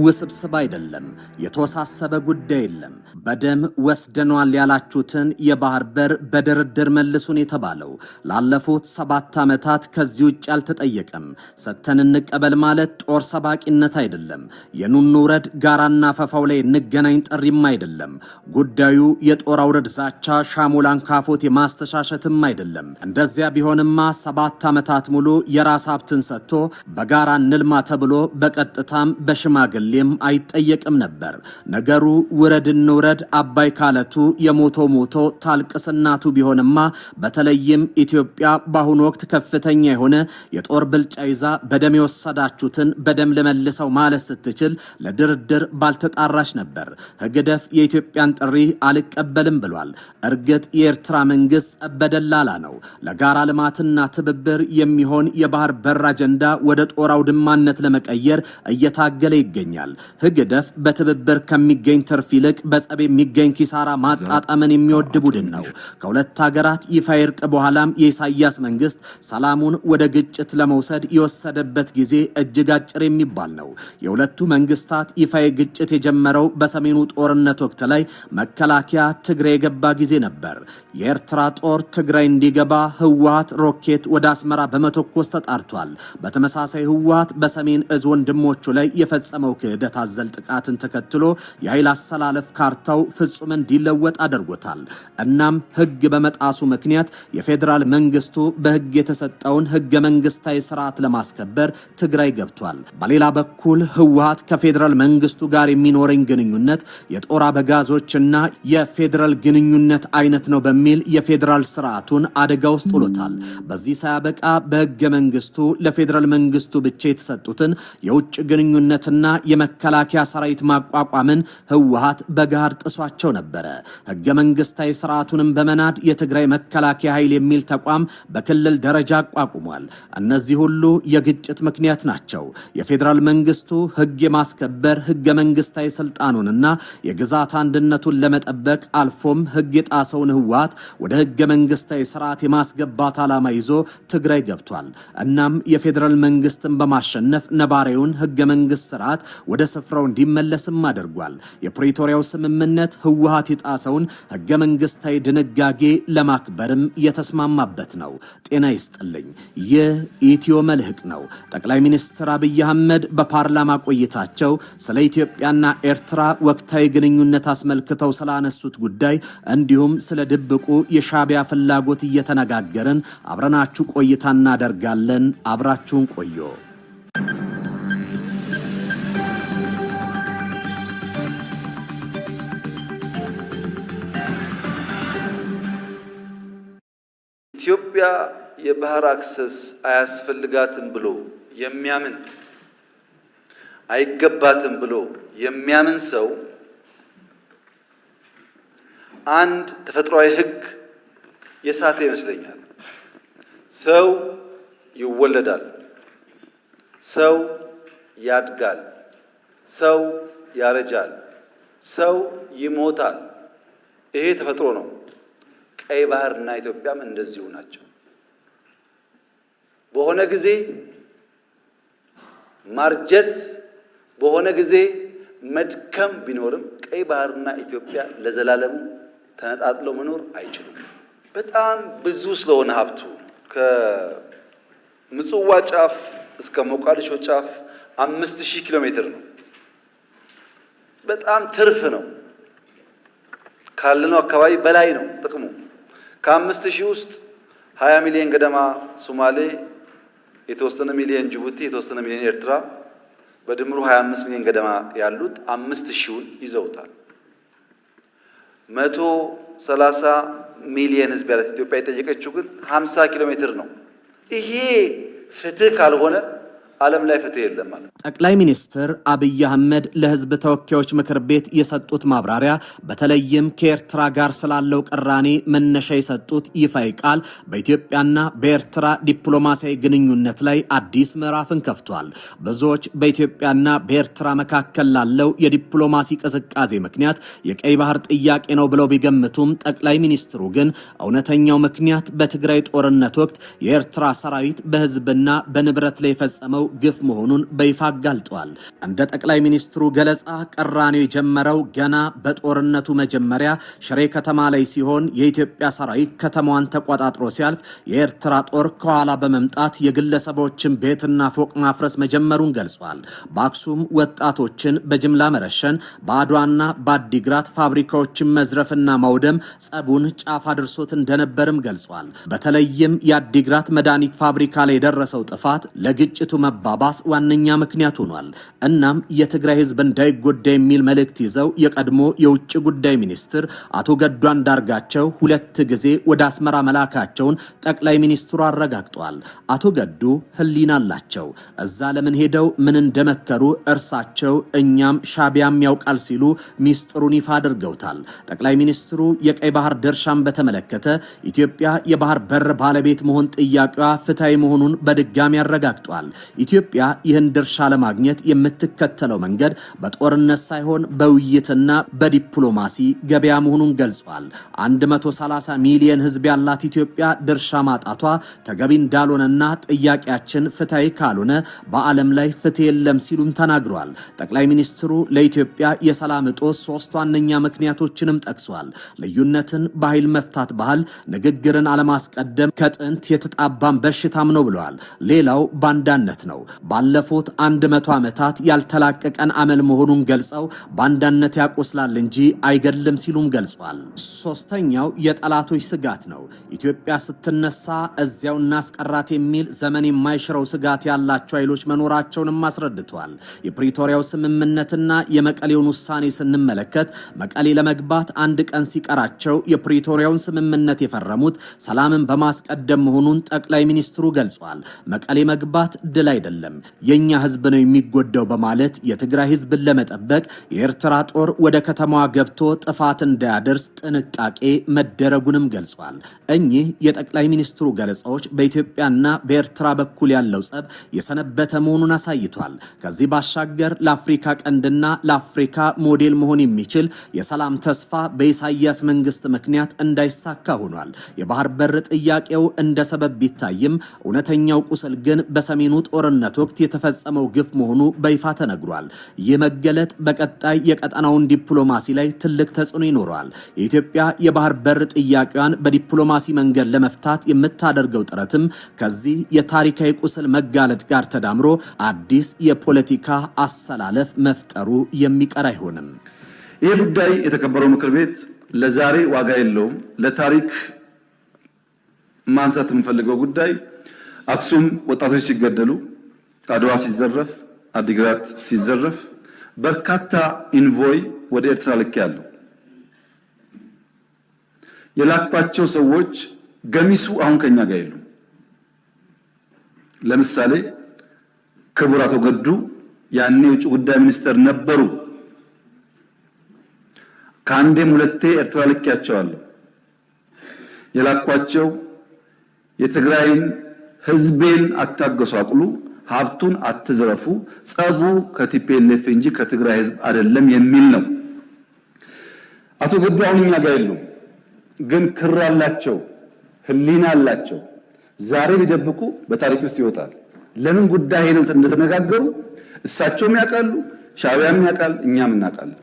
ውስብስብ አይደለም። የተወሳሰበ ጉዳይ የለም። በደም ወስደኗል ያላችሁትን የባህር በር በድርድር መልሱን የተባለው ላለፉት 7 ዓመታት ከዚህ ውጭ አልተጠየቀም። ሰተን እንቀበል ማለት ጦር ሰባቂነት አይደለም። የኑንውረድ ጋራና ፈፋው ላይ እንገናኝ ጥሪም አይደለም። ጉዳዩ የጦር አውረድ ዛቻ ሻሞላን ካፎት የማስተሻሸትም አይደለም። እንደዚያ ቢሆንማ 7 ዓመታት ሙሉ የራስ ሀብትን ሰጥቶ በጋራ እንልማ ተብሎ በቀጥታም በሽማግሌም አይጠየቅም ነበር። ነገሩ ውረድ እንውረድ አባይ ካለቱ የሞቶ ሞቶ ታልቅስናቱ ቢሆንማ በተለይም ኢትዮጵያ በአሁኑ ወቅት ከፍተኛ የሆነ የጦር ብልጫ ይዛ በደም የወሰዳችሁትን በደም ልመልሰው ማለት ስትችል ለድርድር ባልተጣራች ነበር። ህግደፍ የኢትዮጵያን ጥሪ አልቀበልም ብሏል። እርግጥ የኤርትራ መንግስት በደላላ ነው። ለጋራ ልማትና ትብብር የሚሆን የባህር በር አጀንዳ ወደ ጦር አውድማነት ለመቀየር እየታገለ ይገኛል። ህግደፍ በትብብር ከሚገኝ ትርፍ ይልቅ በጸብ የሚገኝ ኪሳራ ማጣጣምን የሚወድ ቡድን ነው። ከሁለት ሀገራት ይፋ እርቅ በኋላም የኢሳያስ መንግስት ሰላሙን ወደ ግጭት ለመውሰድ የወሰደበት ጊዜ እጅግ አጭር የሚባል ነው። የሁለቱ መንግስታት ይፋ ግጭት የጀመረው በሰሜኑ ጦርነት ወቅት ላይ መከላከያ ትግራይ የገባ ጊዜ ነበር። የኤርትራ ጦር ትግራይ እንዲገባ ህወሓት ሮኬት ወደ አስመራ በመተኮስ ተጣርቷል። በተመሳሳይ ህወሓት በሰሜን እዝ ወንድሞቹ ላይ የፈጸመው ክህደት አዘል ጥቃትን ተከትሎ የኃይል አሰላለፍ ካርታው ፍጹም እንዲለወጥ አድርጎታል። እናም ህግ በመጣሱ ምክንያት የፌዴራል መንግስቱ በህግ የተሰጠውን ህገ መንግስታዊ ስርዓት ለማስከበር ትግራይ ገብቷል። በሌላ በኩል ህወሓት ከፌዴራል መንግስቱ ጋር የሚኖረኝ ግንኙነት የጦር አበጋዞችና የፌዴራል ግንኙነት አይነት ነው በሚል የፌዴራል ስርዓቱን አደጋ ውስጥ ጥሎታል። በዚህ ሳያበቃ በህገ መንግስቱ ለፌዴራል መንግስቱ ብቻ የተሰጡትን የውጭ ግንኙነትና የመከላከያ ሰራዊት ማቋቋምን ህወሓት በገሃድ ጥሷቸው ነበረ። ህገ መንግስታዊ ስርዓቱንም በመናድ የትግራይ መከላከያ ኃይል የሚል ተቋም በክልል ደረጃ አቋቁሟል። እነዚህ ሁሉ የግጭት ምክንያት ናቸው። የፌዴራል መንግስቱ ህግ የማስከበር ህገ መንግስታዊ ስልጣኑንና የግዛት አንድነቱን ለመጠበቅ አልፎም ህግ የጣሰውን ህወሓት ወደ ህገ መንግስታዊ ስርዓት የማስገባት ዓላማ ይዞ ትግራይ ገብቷል። እናም የፌዴራል መንግስትን በማሸነፍ ነባሪውን ህገ መንግስት ስርዓት ወደ ስፍራው እንዲመለስም አድርጓል። የፕሪቶሪያው ስምምነት ህወሓት የጣሰውን ህገ መንግስታዊ ድንጋጌ ለማክበርም የተስማማበት ነው። ጤና ይስጥልኝ። ይህ ኢትዮ መልህቅ ነው። ጠቅላይ ሚኒስትር አብይ አህመድ በፓርላማ ቆይታቸው ስለ ኢትዮጵያና ኤርትራ ወቅታዊ ግንኙነት አስመልክተው ስላነሱት ጉዳይ እንዲሁም ስለ ድብቁ የሻዕቢያ ፍላጎት እየተነጋገርን አብረናችሁ ቆይታ እናደርጋለን። አብራችሁን ቆዩ። ኢትዮጵያ የባህር access አያስፈልጋትም ብሎ የሚያምን፣ አይገባትም ብሎ የሚያምን ሰው አንድ ተፈጥሯዊ ሕግ የሳተ ይመስለኛል። ሰው ይወለዳል፣ ሰው ያድጋል፣ ሰው ያረጃል፣ ሰው ይሞታል። ይሄ ተፈጥሮ ነው። ቀይ ባህርና ኢትዮጵያም እንደዚሁ ናቸው። በሆነ ጊዜ ማርጀት፣ በሆነ ጊዜ መድከም ቢኖርም ቀይ ባህርና ኢትዮጵያ ለዘላለሙ ተነጣጥለው መኖር አይችሉም። በጣም ብዙ ስለሆነ ሀብቱ ከምጽዋ ጫፍ እስከ ሞቃዲሾ ጫፍ 5000 ኪሎ ሜትር ነው። በጣም ትርፍ ነው። ካለነው አካባቢ በላይ ነው ጥቅሙ። ከ5000 ውስጥ 20 ሚሊዮን ገደማ ሶማሌ፣ የተወሰነ ሚሊዮን ጅቡቲ፣ የተወሰነ ሚሊዮን ኤርትራ፣ በድምሩ 25 ሚሊዮን ገደማ ያሉት 5000ውን ይዘውታል። 130 ሚሊዮን ህዝብ ያላት ኢትዮጵያ የጠየቀችው ግን 50 ኪሎ ሜትር ነው። ይሄ ፍትህ ካልሆነ ዓለም ላይ ፍትህ የለም ማለት ነው። ጠቅላይ ሚኒስትር አብይ አህመድ ለህዝብ ተወካዮች ምክር ቤት የሰጡት ማብራሪያ በተለይም ከኤርትራ ጋር ስላለው ቅራኔ መነሻ የሰጡት ይፋዊ ቃል በኢትዮጵያና በኤርትራ ዲፕሎማሲያዊ ግንኙነት ላይ አዲስ ምዕራፍን ከፍቷል። ብዙዎች በኢትዮጵያና በኤርትራ መካከል ላለው የዲፕሎማሲ ቅዝቃዜ ምክንያት የቀይ ባህር ጥያቄ ነው ብለው ቢገምቱም ጠቅላይ ሚኒስትሩ ግን እውነተኛው ምክንያት በትግራይ ጦርነት ወቅት የኤርትራ ሰራዊት በህዝብና በንብረት ላይ የፈጸመው ግፍ መሆኑን በይፋ አጋልጧል። እንደ ጠቅላይ ሚኒስትሩ ገለጻ ቅራኔው የጀመረው ገና በጦርነቱ መጀመሪያ ሽሬ ከተማ ላይ ሲሆን የኢትዮጵያ ሰራዊት ከተማዋን ተቆጣጥሮ ሲያልፍ የኤርትራ ጦር ከኋላ በመምጣት የግለሰቦችን ቤትና ፎቅ ማፍረስ መጀመሩን ገልጿል። በአክሱም ወጣቶችን በጅምላ መረሸን፣ በአድዋና በአዲግራት ፋብሪካዎችን መዝረፍና ማውደም ጸቡን ጫፍ አድርሶት እንደነበርም ገልጿል። በተለይም የአዲግራት መድኃኒት ፋብሪካ ላይ የደረሰው ጥፋት ለግጭቱ መባባስ ዋነኛ ምክንያት ሆኗል። እናም የትግራይ ሕዝብ እንዳይጎዳ የሚል መልእክት ይዘው የቀድሞ የውጭ ጉዳይ ሚኒስትር አቶ ገዱ አንዳርጋቸው 2 ጊዜ ወደ አስመራ መላካቸውን ጠቅላይ ሚኒስትሩ አረጋግጧል። አቶ ገዱ ሕሊና አላቸው። እዛ ለምን ሄደው ምን እንደመከሩ እርሳቸው እኛም ሻቢያም ያውቃል ሲሉ ሚስጥሩን ይፋ አድርገውታል። ጠቅላይ ሚኒስትሩ የቀይ ባህር ድርሻን በተመለከተ ኢትዮጵያ የባህር በር ባለቤት መሆን ጥያቄዋ ፍትሃዊ መሆኑን በድጋሚ አረጋግጧል። ኢትዮጵያ ይህን ድርሻ ለማግኘት የምትከተለው መንገድ በጦርነት ሳይሆን በውይይትና በዲፕሎማሲ ገበያ መሆኑን ገልጿል። 130 ሚሊዮን ሕዝብ ያላት ኢትዮጵያ ድርሻ ማጣቷ ተገቢ እንዳልሆነና ጥያቄያችን ፍትሃዊ ካልሆነ በዓለም ላይ ፍትህ የለም ሲሉም ተናግረዋል። ጠቅላይ ሚኒስትሩ ለኢትዮጵያ የሰላም እጦት 3 ዋነኛ ምክንያቶችንም ጠቅሷል። ልዩነትን በኃይል መፍታት ባህል፣ ንግግርን አለማስቀደም ከጥንት የተጣባም በሽታም ነው ብለዋል። ሌላው ባንዳነት ነው። ባለፉት 100 ዓመታት ያልተላቀቀን አመል መሆኑን ገልጸው ባንዳነት ያቆስላል እንጂ አይገድልም ሲሉም ገልጿል። ሶስተኛው የጠላቶች ስጋት ነው። ኢትዮጵያ ስትነሳ እዚያው እናስቀራት የሚል ዘመን የማይሽረው ስጋት ያላቸው ኃይሎች መኖራቸውንም አስረድቷል። የፕሪቶሪያው ስምምነትና የመቀሌውን ውሳኔ ስንመለከት መቀሌ ለመግባት አንድ ቀን ሲቀራቸው የፕሪቶሪያውን ስምምነት የፈረሙት ሰላምን በማስቀደም መሆኑን ጠቅላይ ሚኒስትሩ ገልጿል። መቀሌ መግባት ድል አይደለም፣ የኛ ህዝብ ነው የሚጎዳው በማለት የትግራይ ህዝብን ለመጠበቅ የኤርትራ ጦር ወደ ከተማዋ ገብቶ ጥፋት እንዳያደርስ ጥንቃቄ መደረጉንም ገልጿል። እኚህ የጠቅላይ ሚኒስትሩ ገለጻዎች በኢትዮጵያና በኤርትራ በኩል ያለው ጸብ የሰነበተ መሆኑን አሳይቷል። ከዚህ ባሻገር ለአፍሪካ ቀንድና ለአፍሪካ ሞዴል መሆን የሚችል የሰላም ተስፋ በኢሳያስ መንግስት ምክንያት እንዳይሳካ ሆኗል። የባህር በር ጥያቄው እንደ ሰበብ ቢታይም እውነተኛው ቁስል ግን በሰሜኑ ጦርነት ወቅት የተፈጸመው ግፍ መሆኑ በይፋ ተነግሯል። ይህ መገለጥ በቀጣይ የቀጠናውን ዲፕሎማሲ ላይ ትልቅ ተጽዕኖ ይኖረዋል። የኢትዮጵያ የባህር በር ጥያቄዋን በዲፕሎማሲ መንገድ ለመፍታት የምታደርገው ጥረትም ከዚህ የታሪካዊ ቁስል መጋለጥ ጋር ተዳምሮ አዲስ የፖለቲካ አሰላለፍ መፍጠሩ የሚቀር አይሆንም። ይህ ጉዳይ የተከበረው ምክር ቤት ለዛሬ ዋጋ የለውም። ለታሪክ ማንሳት የምንፈልገው ጉዳይ አክሱም ወጣቶች ሲገደሉ፣ አድዋ ሲዘረፍ፣ አዲግራት ሲዘረፍ በርካታ envoy ወደ ኤርትራ ልክ ያለው የላኳቸው ሰዎች ገሚሱ አሁን ከኛ ጋር የሉም። ለምሳሌ ክቡር አቶ ገዱ ያኔ የውጭ ጉዳይ ሚኒስተር ነበሩ። ከአንዴም ሁለቴ ኤርትራ ልኬያቸዋለሁ። የላኳቸው የትግራይን ህዝቤን አታጎሳቁሉ፣ ሀብቱን አትዝረፉ፣ ጸቡ ከ TPLF እንጂ ከትግራይ ህዝብ አይደለም የሚል ነው። አቶ ገዱ አሁን እኛ ጋር የሉም፣ ግን ክር አላቸው፣ ህሊና አላቸው። ዛሬ ቢደብቁ በታሪክ ውስጥ ይወጣል። ለምን ጉዳይ ሄደው እንደተነጋገሩ እሳቸውም ያውቃሉ፣ ሻዕቢያም ያውቃል፣ እኛም እናውቃለን።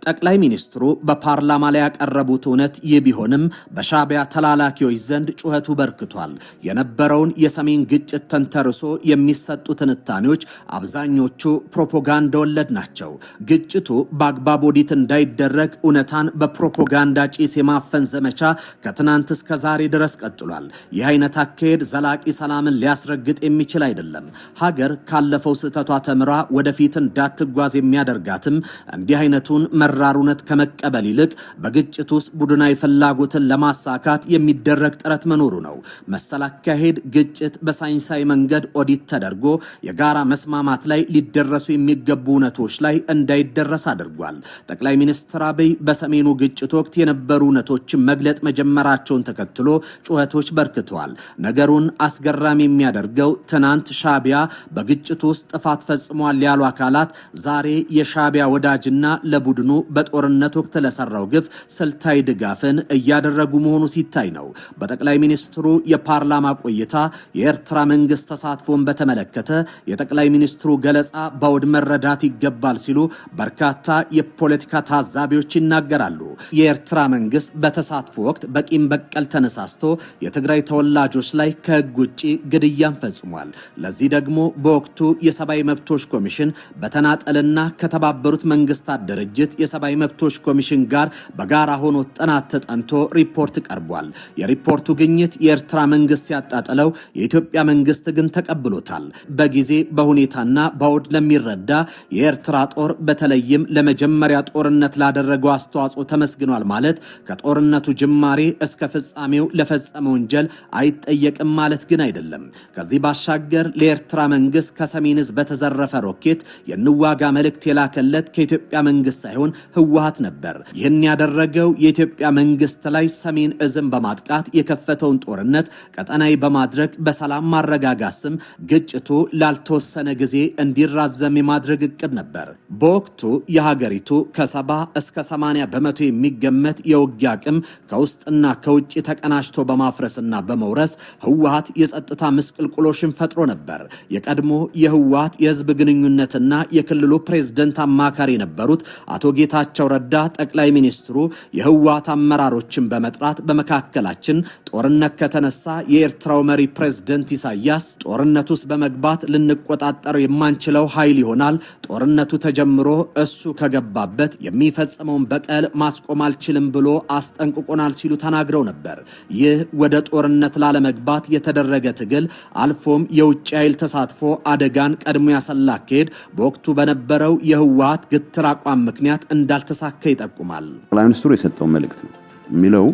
ጠቅላይ ሚኒስትሩ በፓርላማ ላይ ያቀረቡት እውነት ይህ ቢሆንም በሻዕቢያ ተላላኪዎች ዘንድ ጩኸቱ በርክቷል። የነበረውን የሰሜን ግጭት ተንተርሶ የሚሰጡ ትንታኔዎች አብዛኞቹ ፕሮፓጋንዳ ወለድ ናቸው። ግጭቱ በአግባብ ኦዲት እንዳይደረግ እውነታን በፕሮፓጋንዳ ጭስ የማፈን ዘመቻ ከትናንት እስከ ዛሬ ድረስ ቀጥሏል። ይህ አይነት አካሄድ ዘላቂ ሰላምን ሊያስረግጥ የሚችል አይደለም። ሀገር ካለፈው ስህተቷ ተምራ ወደፊት እንዳትጓዝ የሚያደርጋትም እንዲህ አይነቱን መራር እውነት ከመቀበል ይልቅ በግጭት ውስጥ ቡድናዊ ፍላጎትን ለማሳካት የሚደረግ ጥረት መኖሩ ነው። መሰል አካሄድ ግጭት በሳይንሳዊ መንገድ ኦዲት ተደርጎ የጋራ መስማማት ላይ ሊደረሱ የሚገቡ እውነቶች ላይ እንዳይደረስ አድርጓል። ጠቅላይ ሚኒስትር አብይ በሰሜኑ ግጭት ወቅት የነበሩ እውነቶችን መግለጥ መጀመራቸውን ተከትሎ ጩኸቶች በርክተዋል። ነገሩን አስገራሚ የሚያደርገው ትናንት ሻዕቢያ በግጭቱ ውስጥ ጥፋት ፈጽሟል ያሉ አካላት ዛሬ የሻዕቢያ ወዳጅና ለቡድኑ በጦርነት ወቅት ለሰራው ግፍ ስልታዊ ድጋፍን እያደረጉ መሆኑ ሲታይ ነው። በጠቅላይ ሚኒስትሩ የፓርላማ ቆይታ የኤርትራ መንግስት ተሳትፎን በተመለከተ የጠቅላይ ሚኒስትሩ ገለጻ በአውድ መረዳት ይገባል ሲሉ በርካታ የፖለቲካ ታዛቢዎች ይናገራሉ። የኤርትራ መንግስት በተሳትፎ ወቅት በቂም በቀል ተነሳስቶ የትግራይ ተወላጆች ላይ ከህግ ውጪ ግድያን ፈጽሟል። ለዚህ ደግሞ በወቅቱ የሰብአዊ መብቶች ኮሚሽን በተናጠልና ከተባበሩት መንግስታት ድርጅት የሰብአዊ መብቶች ኮሚሽን ጋር በጋራ ሆኖ ጥናት ተጠንቶ ሪፖርት ቀርቧል። የሪፖርቱ ግኝት የኤርትራ መንግስት ያጣጥለው፣ የኢትዮጵያ መንግስት ግን ተቀብሎታል። በጊዜ በሁኔታና በአውድ ለሚረዳ የኤርትራ ጦር በተለይም ለመጀመሪያ ጦርነት ላደረገው አስተዋጽኦ ተመስግኗል ማለት ከጦርነቱ ጅማሬ እስከ ፍጻሜው ለፈጸመ ወንጀል አይጠየቅም ማለት ግን አይደለም። ከዚህ ባሻገር ለኤርትራ መንግስት ከሰሜን ዕዝ በተዘረፈ ሮኬት የንዋጋ መልእክት የላከለት ከኢትዮጵያ መንግስት ሳይሆን ህወሓት ነበር። ይህን ያደረገው የኢትዮጵያ መንግስት ላይ ሰሜን ዕዝን በማጥቃት የከፈተውን ጦርነት ቀጠናዊ በማድረግ በሰላም ማረጋጋት ስም ግጭቱ ላልተወሰነ ጊዜ እንዲራዘም የማድረግ እቅድ ነበር። በወቅቱ የሀገሪቱ ከ70 እስከ 80% የሚገመት የውጊያ አቅም ከውስጥና ከውጭ ተቀናጅቶ በማፍረስና በመውረስ ህወሓት የጸጥታ ምስቅልቅሎሽን ፈጥሮ ነበር። የቀድሞ የህወሓት የህዝብ ግንኙነትና የክልሉ ፕሬዝደንት አማካሪ የነበሩት አቶ ጌታቸው ረዳ ጠቅላይ ሚኒስትሩ የህወሓት አመራሮችን በመጥራት በመካከላችን ጦርነት ከተነሳ የኤርትራው መሪ ፕሬዝደንት ኢሳያስ ጦርነት ውስጥ በመግባት ልንቆጣጠረው የማንችለው ኃይል ይሆናል፣ ጦርነቱ ተጀምሮ እሱ ከገባበት የሚፈጽመውን በቀል ማስቆም አልችልም ብሎ አስጠንቅቆናል ሲሉ ተናግረው ነበር። ይህ ወደ ጦርነት ላለመግባት የተደረገ ትግል አልፎም የውጭ ኃይል ተሳትፎ አደጋን ቀድሞ ያሰላ አካሄድ በወቅቱ በነበረው የህወሓት ግትር አቋም ምክንያት እንዳልተሳካ ይጠቁማል። ጠቅላይ ሚኒስትሩ የሰጠው መልእክት ነው የሚለው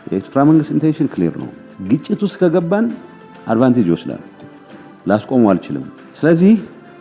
የኤርትራ መንግስት intention clear ነው። ግጭት ውስጥ ከገባን advantage ይወስዳል፣ ላስቆመው አልችልም። ስለዚህ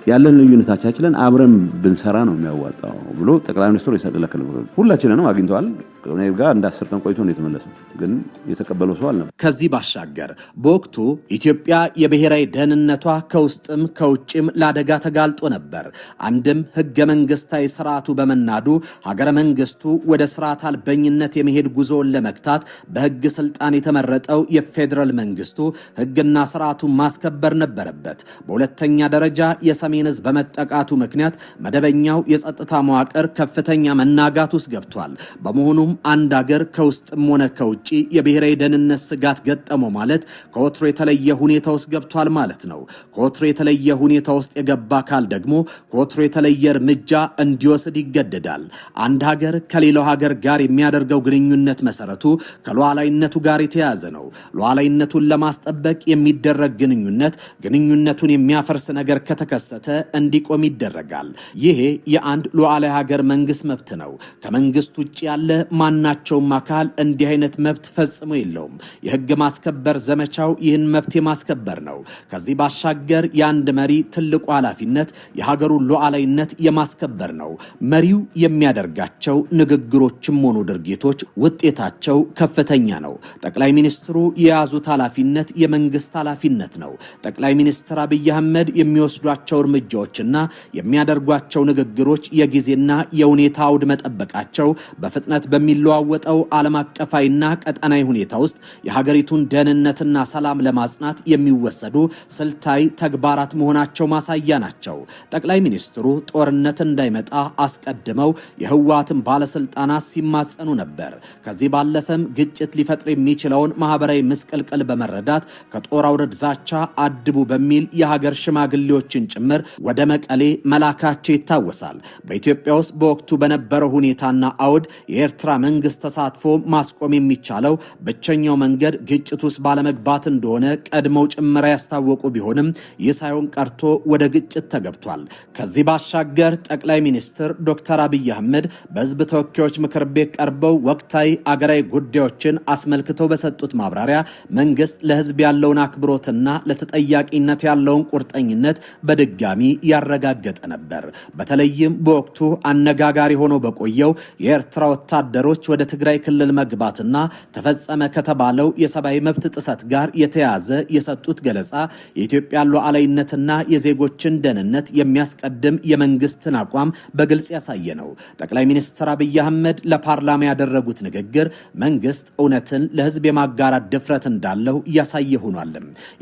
ያለን ልዩነታችንን አብረን ብንሰራ ነው የሚያዋጣው ብሎ ጠቅላይ ሚኒስትሩ የሰለከለ ሁላችንንም አግኝተዋል። እኔ ጋር እንደ 10 ቀን ቆይቶ ነው የተመለሰው፣ ግን የተቀበለው ሰው አልነበረም። ከዚህ ባሻገር በወቅቱ ኢትዮጵያ የብሔራዊ ደህንነቷ ከውስጥም ከውጭም ለአደጋ ተጋልጦ ነበር። አንድም ህገ መንግስታዊ ስርዓቱ በመናዱ ሀገረ መንግስቱ ወደ ስርዓት አልበኝነት የመሄድ ጉዞውን ለመግታት በህግ ስልጣን የተመረጠው የፌዴራል መንግስቱ ህግና ስርዓቱን ማስከበር ነበረበት። በሁለተኛ ደረጃ የሰሜን ዕዝ በመጠቃቱ ምክንያት መደበኛው የጸጥታ መዋቅር ከፍተኛ መናጋት ውስጥ ገብቷል። በመሆኑም አንድ ሀገር ከውስጥም ሆነ ከውጭ የብሔራዊ ደህንነት ስጋት ገጠመው ማለት ከወትሮ የተለየ ሁኔታ ውስጥ ገብቷል ማለት ነው። ከወትሮ የተለየ ሁኔታ ውስጥ የገባ አካል ደግሞ ከወትሮ የተለየ እርምጃ እንዲወስድ ይገደዳል። አንድ ሀገር ከሌላው ሀገር ጋር የሚያደርገው ግንኙነት መሰረቱ ከሉዓላዊነቱ ጋር የተያያዘ ነው። ሉዓላዊነቱን ለማስጠበቅ የሚደረግ ግንኙነት ግንኙነቱን የሚያፈርስ ነገር ከተከሰተ እንዲቆም ይደረጋል። ይሄ የአንድ ሉዓላዊ ሀገር መንግስት መብት ነው። ከመንግስት ውጭ ያለ ማናቸውም አካል እንዲህ አይነት መብት ፈጽሞ የለውም። የህግ ማስከበር ዘመቻው ይህን መብት የማስከበር ነው። ከዚህ ባሻገር የአንድ መሪ ትልቁ ኃላፊነት የሀገሩን ሉዓላዊነት የማስከበር ነው። መሪው የሚያደርጋቸው ንግግሮችም ሆኑ ድርጊቶች ውጤታቸው ከፍተኛ ነው። ጠቅላይ ሚኒስትሩ የያዙት ኃላፊነት የመንግስት ኃላፊነት ነው። ጠቅላይ ሚኒስትር አብይ አህመድ የሚወስዷቸው እርምጃዎችና የሚያደርጓቸው ንግግሮች የጊዜና የሁኔታ አውድ መጠበቃቸው በፍጥነት በሚለዋወጠው ዓለም አቀፋዊና ቀጠናዊ ሁኔታ ውስጥ የሀገሪቱን ደህንነትና ሰላም ለማጽናት የሚወሰዱ ስልታዊ ተግባራት መሆናቸው ማሳያ ናቸው። ጠቅላይ ሚኒስትሩ ጦርነት እንዳይመጣ አስቀድመው የህወሓትን ባለስልጣናት ሲማጸኑ ነበር። ከዚህ ባለፈም ግጭት ሊፈጥር የሚችለውን ማህበራዊ ምስቅልቅል በመረዳት ከጦር አውረድ ዛቻ አድቡ በሚል የሀገር ሽማግሌዎችን ጭምር ወደ መቀሌ መላካቸው ይታወሳል። በኢትዮጵያ ውስጥ በወቅቱ በነበረው ሁኔታና አውድ የኤርትራ መንግስት ተሳትፎ ማስቆም የሚቻለው ብቸኛው መንገድ ግጭት ውስጥ ባለመግባት እንደሆነ ቀድመው ጭምር ያስታወቁ ቢሆንም ይህ ሳይሆን ቀርቶ ወደ ግጭት ተገብቷል። ከዚህ ባሻገር ጠቅላይ ሚኒስትር ዶክተር አብይ አህመድ በህዝብ ተወካዮች ምክር ቤት ቀርበው ወቅታዊ አገራዊ ጉዳዮችን አስመልክተው በሰጡት ማብራሪያ መንግስት ለህዝብ ያለውን አክብሮትና ለተጠያቂነት ያለውን ቁርጠኝነት በድጋሚ ያረጋገጠ ነበር። በተለይም በወቅቱ አነጋጋሪ ሆኖ በቆየው የኤርትራ ወታደሮች ወታደሮች ወደ ትግራይ ክልል መግባትና ተፈጸመ ከተባለው የሰብአዊ መብት ጥሰት ጋር የተያያዘ የሰጡት ገለጻ የኢትዮጵያ ሉዓላዊነትና የዜጎችን ደህንነት የሚያስቀድም የመንግስትን አቋም በግልጽ ያሳየ ነው። ጠቅላይ ሚኒስትር አብይ አህመድ ለፓርላማ ያደረጉት ንግግር መንግስት እውነትን ለህዝብ የማጋራት ድፍረት እንዳለው እያሳየ ሆኗል።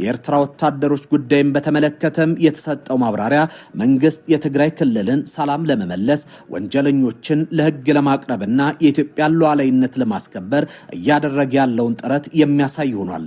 የኤርትራ ወታደሮች ጉዳይን በተመለከተም የተሰጠው ማብራሪያ መንግስት የትግራይ ክልልን ሰላም ለመመለስ፣ ወንጀለኞችን ለህግ ለማቅረብና የኢትዮጵያን ሉዓላዊነት ለማስከበር እያደረገ ያለውን ጥረት የሚያሳይ ሆኗል።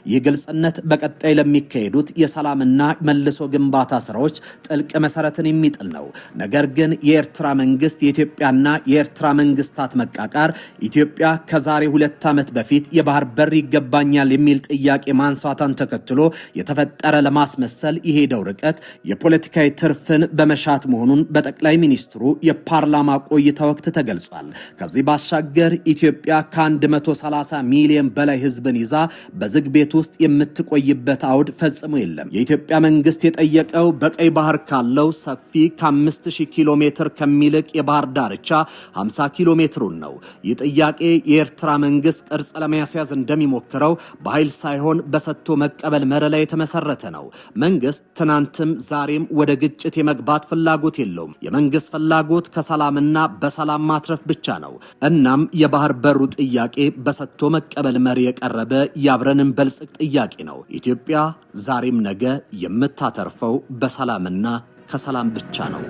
ይህ ግልጽነት በቀጣይ ለሚካሄዱት የሰላምና መልሶ ግንባታ ስራዎች ጥልቅ መሰረትን የሚጥል ነው። ነገር ግን የኤርትራ መንግስት የኢትዮጵያና የኤርትራ መንግስታት መቃቃር ኢትዮጵያ ከዛሬ 2 ዓመት በፊት የባህር በር ይገባኛል የሚል ጥያቄ ማንሳቷን ተከትሎ የተፈጠረ ለማስመሰል የሄደው ርቀት የፖለቲካዊ ትርፍን በመሻት መሆኑን በጠቅላይ ሚኒስትሩ የፓርላማ ቆይታ ወቅት ተገልጿል። ከዚህ ባሻገር ኢትዮጵያ ከ130 ሚሊዮን በላይ ህዝብን ይዛ በዝግ ቤት ውስጥ የምትቆይበት አውድ ፈጽሞ የለም። የኢትዮጵያ መንግስት የጠየቀው በቀይ ባህር ካለው ሰፊ ከ5000 ኪሎ ሜትር ከሚልቅ የባህር ዳርቻ 50 ኪሎ ሜትሩን ነው። ይህ ጥያቄ የኤርትራ መንግስት ቅርጽ ለማስያዝ እንደሚሞክረው በኃይል ሳይሆን በሰጥቶ መቀበል መርህ ላይ የተመሰረተ ነው። መንግስት ትናንትም ዛሬም ወደ ግጭት የመግባት ፍላጎት የለውም። የመንግስት ፍላጎት ከሰላምና በሰላም ማትረፍ ብቻ ነው። እናም የባህር በሩ ጥያቄ በሰጥቶ መቀበል መርህ የቀረበ የአብረን እንበልጽግ ጥያቄ ነው። ኢትዮጵያ ዛሬም ነገ የምታተርፈው በሰላምና ከሰላም ብቻ ነው።